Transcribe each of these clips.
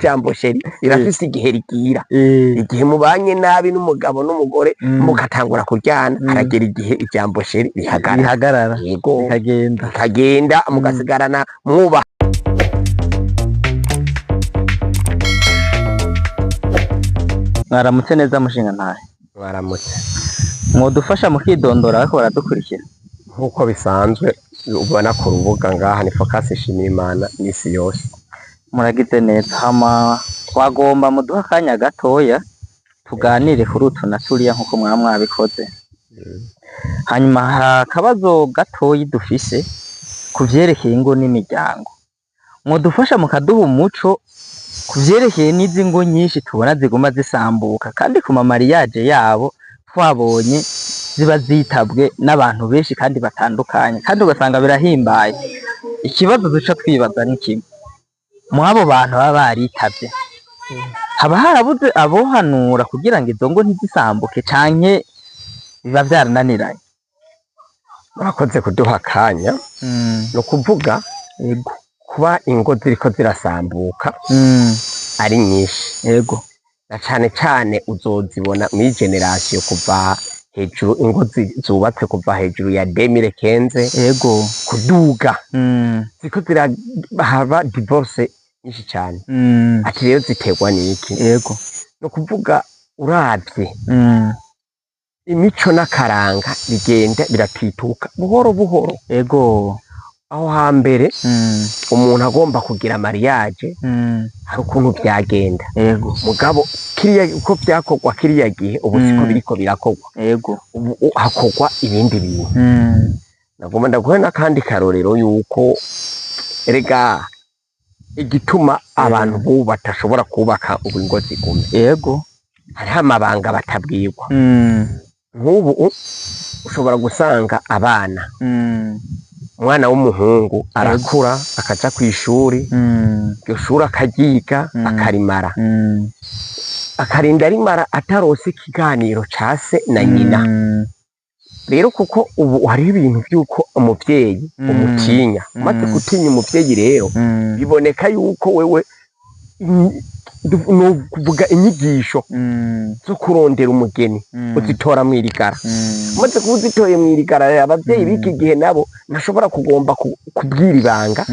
Ijambo chéri rirafise igihe rigira. Igihe mubanye nabi n'umugabo n'umugore, mukatangura kuryana, haragera igihe ijambo chéri rihagarara. Rihagarara. Yego. Rikagenda. Rikagenda, mugasigarana mwubaha. Mwaramutse neza, mushinga ntahe. Mwaramutse. Mwodufasha mukidondora ariko baradukurikira? Nk'uko bisanzwe ubona ku rubuga ngaha, ni Focus Nshimirimana misi yose. Muragize neza. Hama twagomba muduha akanya gatoya tuganire kuri utu na turiya nk'uko mwaba mwabikoze. Hanyuma hari akabazo gatoyi dufise ku vyerekeye ingo n'imiryango. Mwodufasha mukaduha umuco ku vyerekeye n'izi ngo nyinshi tubona ziguma zisambuka, kandi ku ma mariage yabo twabonye ziba zitabwe n'abantu benshi kandi batandukanye, kandi ugasanga birahimbaye. Ikibazo duca twibaza ni kimwe: mw'abo bantu baba baritavye, haba harabuze abohanura kugira ngo izo ngo ntizisambuke, canke biba vyarananiranye? Murakoze kuduha akanya. Ni ukuvuga, kuba ingo ziriko zirasambuka ari nyinshi, na cane cane uzozibona muri génération kuva hejuru, ingo zubatse kuva hejuru ya 2015 kuduga, ziriko zirahaba divorce nyinshi cane. Ati rero ziterwa n'iki? Ni ukuvuga, uravye imico n'akaranga bigenda biratituka buhoro buhoro. Aho hambere, umuntu agomba kugira mariage, hari ukuntu vyagenda. Mugabo kiriya uko vyakorwa kiriya gihe, ubu siko biriko birakorwa. Ubu hakorwa ibindi bintu. Nagomba ndaguhe n'akandi karorero yuko erega igituma abantu bubu badashobora kubaka ubu ingo zigume, hariho amabanga batabwirwa. Nk'ubu ushobora gusanga abana, umwana w'umuhungu arakura akaja kw'ishuri, iryo shuri akaryiga, akarimara, akarinda rimara atarose ikiganiro ca se na nyina. Rero kuko ubu hariho ibintu vy'uko umuvyeyi umutinya, umaze gutinya umuvyeyi rero, biboneka yuko wewe nokuvuga inyigisho zo kurondera umugeni uzitora mw'irigara. Umaze kuba uzitoye mw'irigara rero, abavyeyi b'iki gihe nabo ntashobora kugomba kubwira ibanga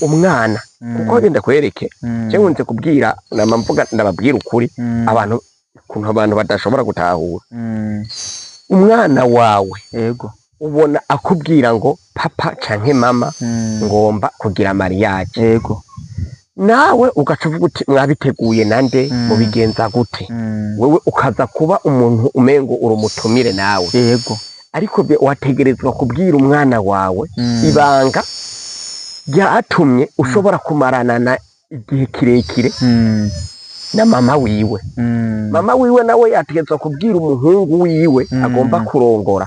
umwana, kuko genda kwereke, je nkunze kubwira, nama mvuga, ndababwira ukuri, abantu ukuntu abantu badashobora gutahura. Umwana wawe ubona akubwira ngo papa canke mama, ngomba kugira mariage, nawe ugaca uvuga uti mwabiteguye nande? Mubigenza gute? Wewe ukaza kuba umuntu umengo uri umutumire nawe. Ariko wategerezwa kubwira umwana wawe ibanga ryatumye ushobora kumarana na igihe kirekire na mama wiwe. Mama wiwe nawe yategerezwa kubwira umuhungu wiwe agomba kurongora,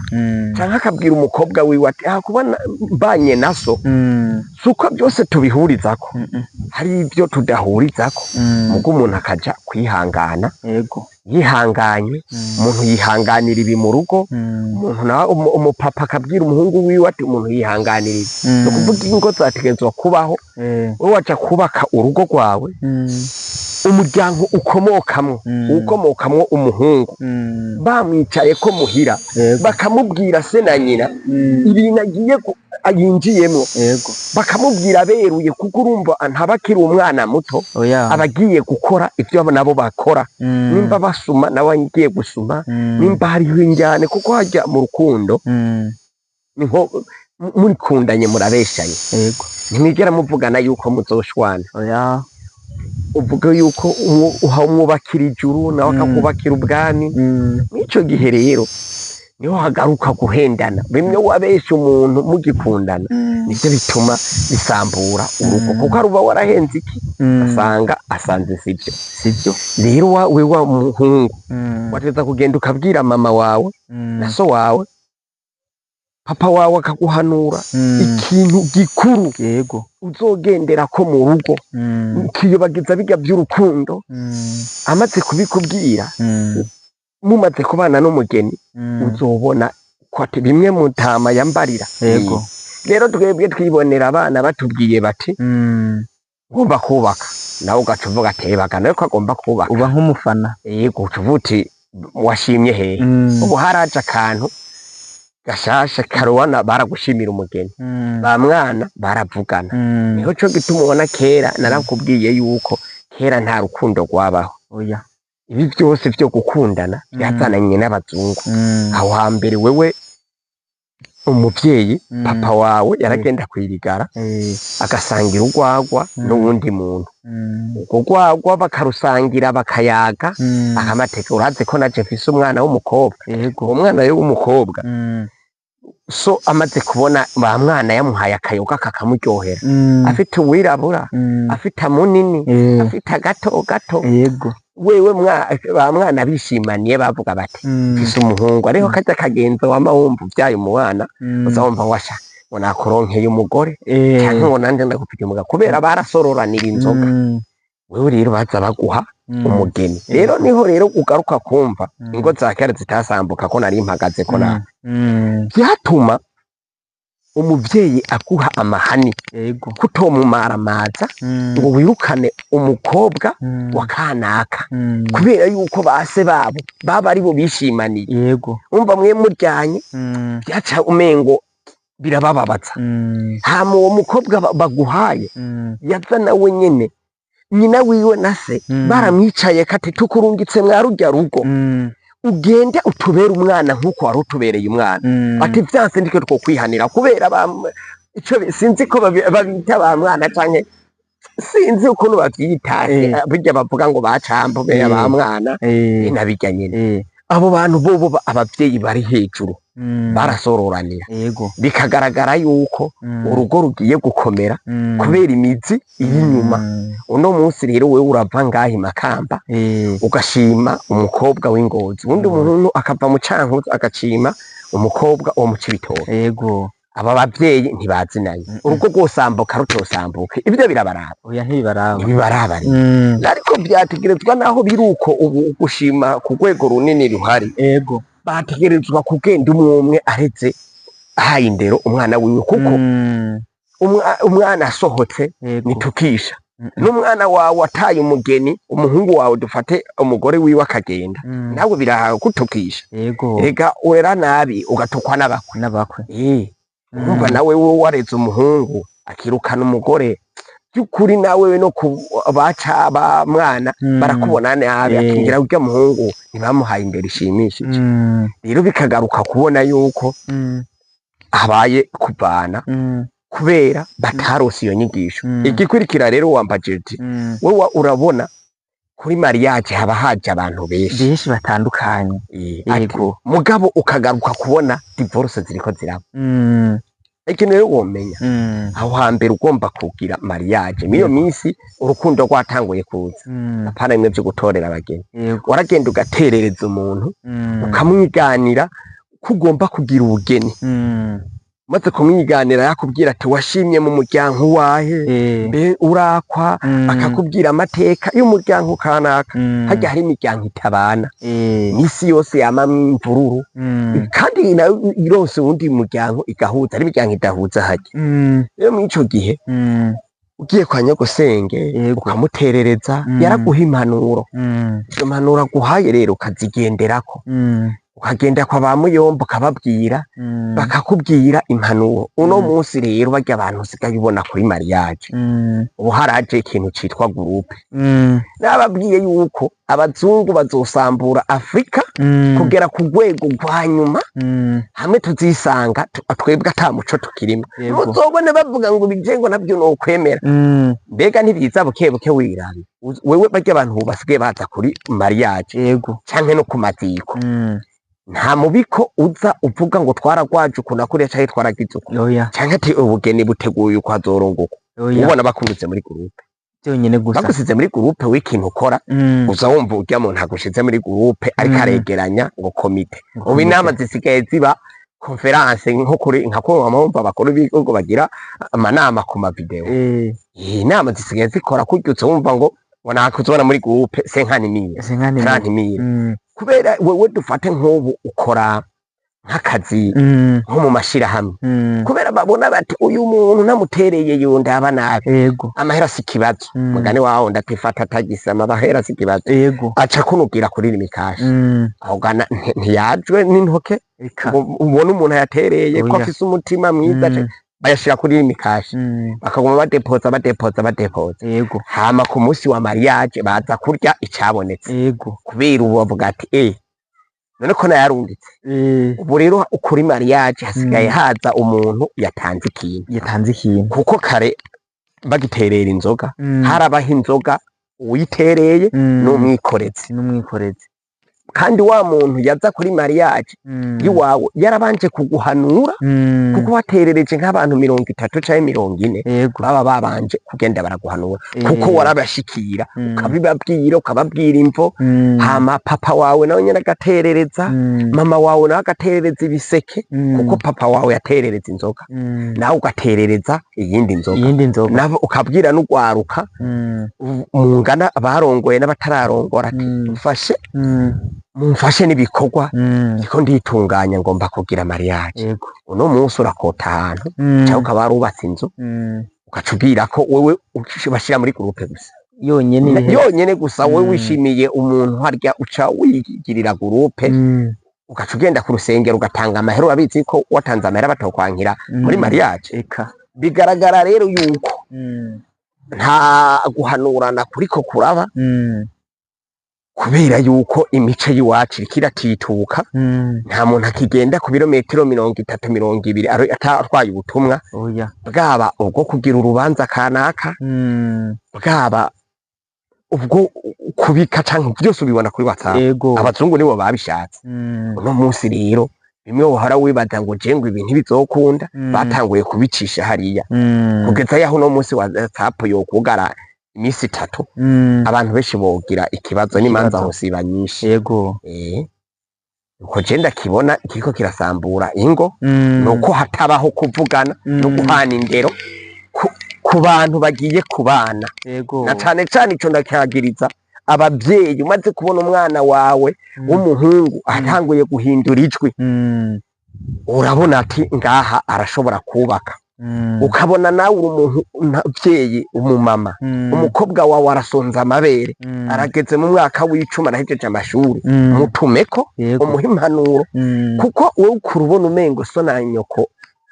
canke akabwira umukobwa wiwe ati aha kuba mbanye na so, suko byose tubihurizako, hari ibyo tudahurizako. Mugo umuntu akaja kwihangana, yihanganye, umuntu yihanganira ibi mu rugo. Umuntu nawe umupapa akabwira umuhungu wiwe ati umuntu yihanganira ibi. Ni ukuvuga ingo zategerezwa kubaho. Wowe waja kubaka urugo rwawe, umuryango ukomokamwo, ukomokamwo umuhungu, bamwicaye ko muhira, bakamubwira se na nyina ibintu agiye yinjiyemwo, bakamubwira beruye, kuko urumva ntaba akiri umwana muto. Oya. Aba agiye gukora ibyo nabo bakora. Nimba basuma, nawe agiye gusuma. Nimba hariho injyane, kuko hajya mu rukundo, niho murikundanye murabeshanye. Ntimwigera muvugana yuko muzoshwana. Oya. Uvuga yuko umwubakira ijuru, nawe akakubakira ubwami. Mw'ico gihe rero niho hagaruka guhendana. Bimwe wabesha umuntu mugikundana, nivyo bituma bisambura urugo, kuko aruba warahenze iki, asanga asanze sivyo. Sivyo. Rero we wa muhungu, wategerezwa kugenda ukabwira mama wawe na so wawe, papa wawe akaguhanura ikintu gikuru uzogenderako mu rugo, ukiyobagiza bijya by'urukundo. Amaze kubikubwira, mumaze kubana n'umugeni, uzobona ko ati bimwe mutama yambarira. Rero twebwe twibonera abana batubwiye bati ngomba kubaka. Nawe ugaca uvuga ati bagana ko agomba kubaka. Uba nk'umufana. Yego, uca uvuga uti washimye hehe? Ubu haraje akantu gashasha karuwana, baragushimira umugeni, ba mwana baravugana. Niho co gituma ubona kera narakubwiye yuko kera nta rukundo rwabaho. Oya. Ibi byose vyo gukundana byazananye n'abazungu. Aho hambere wewe umuvyeyi, papa wawe yaragenda kwirigara, agasangira urwagwa n'uwundi muntu. Urwo rwagwa bakarusangira, bakayaga, akamateka. Urazi ko naje mfise umwana w'umukobwa. Yego. Uwo mwana rero w'umukobwa, so amaze kubona ba mwana yamuhaye akayoga kakamuryohera, afite uwirabura, afite munini, afite agato gato, wewe ba mwana bishimaniye, bavuga bati mfise umuhungu. Ariho kajya kagenzo wama wumva uvyaye umwana, uza wumva washa ngo nakuronkeye umugore, canke ngo nanje ndagufitiye umugabo, kubera barasororanira inzoga. Wewe rero baza baguha umugeni. Rero niho rero ugaruka kumva ingo za kera zitasambuka, ko nari mpagaze ko na byatuma umuvyeyi aguha amahani kutomumaramaza ngo wirukane umukobwa wa kanaka, kubera yuko base babo baba aribo bishimaniye. Umva, mwe muryanye, byaca umengo birabababaza. Hama uwo mukobwa baguhaye yaza nawe nyene, nyina wiwe na se baramwicaye kati tukurungitse mwa rurya rugo, ugende utubere umwana nk'uko wari utubereye umwana. Ati vyanse ndiko twokwihanira, kubera ico sinzi ko babita ba mwana canke sinzi ukuntu bavyita, burya bavuga ngo bacambo beya ba mwana, nabirya nyene. Abo bantu bobo abavyeyi bari hejuru barasororanira, bikagaragara yuko urugo rugiye gukomera kubera imizi iri inyuma. Uno munsi rero wewe urava ngaha i Makamba, ugashima umukobwa w'Ingozi, uwundi muntu akava mu Cankuzo agashima umukobwa wo mu Cibitoke. Aba bavyeyi ntibazinanye, urugo rwosambuka rutosambuka, ibyo birabaraba? Oya, ntibibaraba. Ntibibaraba rero. Ariko vyategerezwa, naho biri uko ubu gushima ku rwego runini ruhari, bategerezwa kugenda umwe umwe aretse ahaye indero umwana wiwe, kuko umwana asohotse nitukisha. N'umwana wawe ataye umugeni, umuhungu wawe dufate umugore wiwe akagenda, nawe biragutukisha. Rega urera nabi ugatukwa n'abakwe. N'abakwe. Urumva nawe wowe wareze umuhungu akirukana umugore, by'ukuri nawe no ku baca ba mwana barakubona nabi, akingira urya muhungu ntibamuhaye imbere ishimishije. Rero bikagaruka kubona yuko habaye kuvana kubera batarose iyo nyigisho. Igikurikira rero wambajije uti wewe urabona kuri mariage haba haje abantu benshi, benshi batandukanye. Ati, mugabo ukagaruka kubona divorce ziriko ziraba. Ikintu rero womenya, aho hambere ugomba kugira mariage, miyo minsi urukundo rwatanguye kuza, apana bimwe vyo gutorera abageni, waragenda ugaterereza umuntu, ukamwiganira ko ugomba kugira ubugeni. Umaze kumwiganira, yakubwira ati washimye mu muryango wahe, mbe urakwa, akakubwira amateka y'umuryango kanaka. Harya hari imiryango itabana, misi yose yamamwo imvururu, kandi nayo ironse uwundi muryango igahuza, ari imiryango idahuza harya. Rero mw'ico gihe ugiye kwa nyogosenge, ukamuterereza, yaraguha impanuro. Izo mpanuro aguhaye rero ukazigenderako, ukagenda kwa ba muyomba ukababwira, bakakubwira impanuro. Uno munsi rero barya abantu usigaye ubona kuri mariage, ubu haraje ikintu citwa groupe. Nababwiye yuko abazungu bazosambura Afrika kugera ku rwego rwa nyuma, hamwe tuzisanga twebwe ata muco tukirimo. Muzobone bavuga ngo ibijengo navyo nokwemera. Mbega ntibiza buke buke wirabi wewe barya abantu basigaye baza kuri mariage canke no ku maziko, nta mubiko uza uvuga ngo twaragwaje uku na kuriya canke twaragize uku, Oya. canke ati ubugeni buteguye uko hazorongoka. Oya. Ubona bakunyuze muri groupe, Byonyine gusa. bagusize muri groupe w'ikintu ukora, uza wumva urya muntu agushize muri groupe ariko aregeranya ngo komite. Ngo Ubu komite. inama zisigaye ziba conférence, nko kuri nka ko wumva abakuru b'ibihugu bagira amanama ku ma vidéo. Iyi nama zisigaye zikora kurya, uza wumva ngo nakuzobona muri groupe 50 mille, 50 mille. 30 mille, kubera wewe dufate nk'ubu ukora nk'akazi nko mu mashirahamwe, kubera babona bati uyu muntu namutereye yundaba nabi. Amahera si ikibazo. Mugani wawe ndatifata tagisi, amahera si ikibazo. Aca kunugira kuri Lumicash. Aho gana ntiyajwe n'intoke ngo ubone umuntu yatereye ko afise umutima mwiza, bayashira kuri Lumicash, bakaguma badepoza, badepoza, badepoza. Hama ku munsi wa mariage baza kurya icabonetse. Kubera ubu bavuga ati none ko nayarungitse. Ubu rero kuri mariage hasigaye haza umuntu yatanze ikintu. Yatanze ikintu. Kuko kare bagiterera inzoga, harabaho inzoga uwuyitereye n'umwikorezi. N'umwikorezi. Kandi wa muntu yaza kuri mariage iwawe yarabanje kuguhanura, kuko waterereje nk'abantu 30 canke 40, baba babanje kugenda baraguhanura, kuko warabashikira, ukabibabwira, ukababwira imvo. Hama papa wawe nawe nyene agaterereza, mama wawe nawe agaterereza ibiseke, kuko papa wawe yaterereza inzoga, nawe ugaterereza iyindi nzoga. Iyindi nzoga. Nabo ukabwira n'ugwaruka mungana, abarongoye n'abatararongora, ati mfashe, mumfashe n'ibikorwa, ndiko nditunganya, ngomba kugira mariage. Uno munsi urakota ahantu cyangwa ukaba warubatse inzu, ugaca ubwira ko wewe bashira muri groupe gusa. Yonyene ibihera. Yonyene gusa wowe wishimiye umuntu harya uca wigirira groupe, ugaca ugenda ku rusengero ugatanga amahera. Urabizi ko watanze amahera batokwankira muri mariage. Bigaragara rero yuko nta guhanurana kuriko kuraba, kubera yuko imice y'iwacu iriko iratituka. Nta muntu akigenda ku birometero 30, 20 atwaye ubutumwa, bwaba ubwo kugira urubanza kanaka, bwaba ubwo kubika, canke byose ubibona kuri WhatsApp. Abazungu nibo babishatse. Uno munsi rero bimwe wahora wibaza ngo je ngo ibintu ntibizokunda, batanguye kubicisha hariya, kugeza yaho uno munsi WhatsApp yokugara iminsi 3, abantu benshi bogira ikibazo n'imanza Ikibazo. hosiba nyinshi. Uko je ndakibona, kiriko kirasambura ingo, nuko hatabaho kuvugana no guhana indero ku bantu bagiye kubana. Na cane cane ico ndakagiriza abavyeyi. Umaze kubona umwana wawe w'umuhungu atanguye guhindura ijwi, urabona ati ngaha arashobora kubaka. Ukabona nawe uri umuntu umuvyeyi, umumama, umukobwa wawe arasonza amabere, arageze mu mwaka w'10, arahejeje amashuri, mutumeko, umuhe impanuro, kuko wewe ukura ubona umengo so na nyoko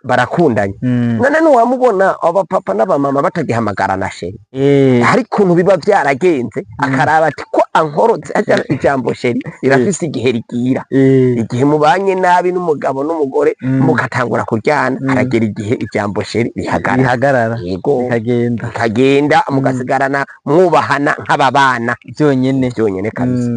barakundanye. None ntiwamubona abapapa n'abamama batagihamagara na chéri? Hari ukuntu biba vyaragenze, akaraba ati ko ankorotse. Harya ijambo chéri rirafise igihe rigira. Igihe mubanye nabi n'umugabo n'umugore, mukatangura kuryana, haragera igihe ijambo chéri rihagarara. Rihagarara. Yego. Rikagenda. Rikagenda, mugasigarana mwubahana nk'ababana byonyene. Byonyene kabisa.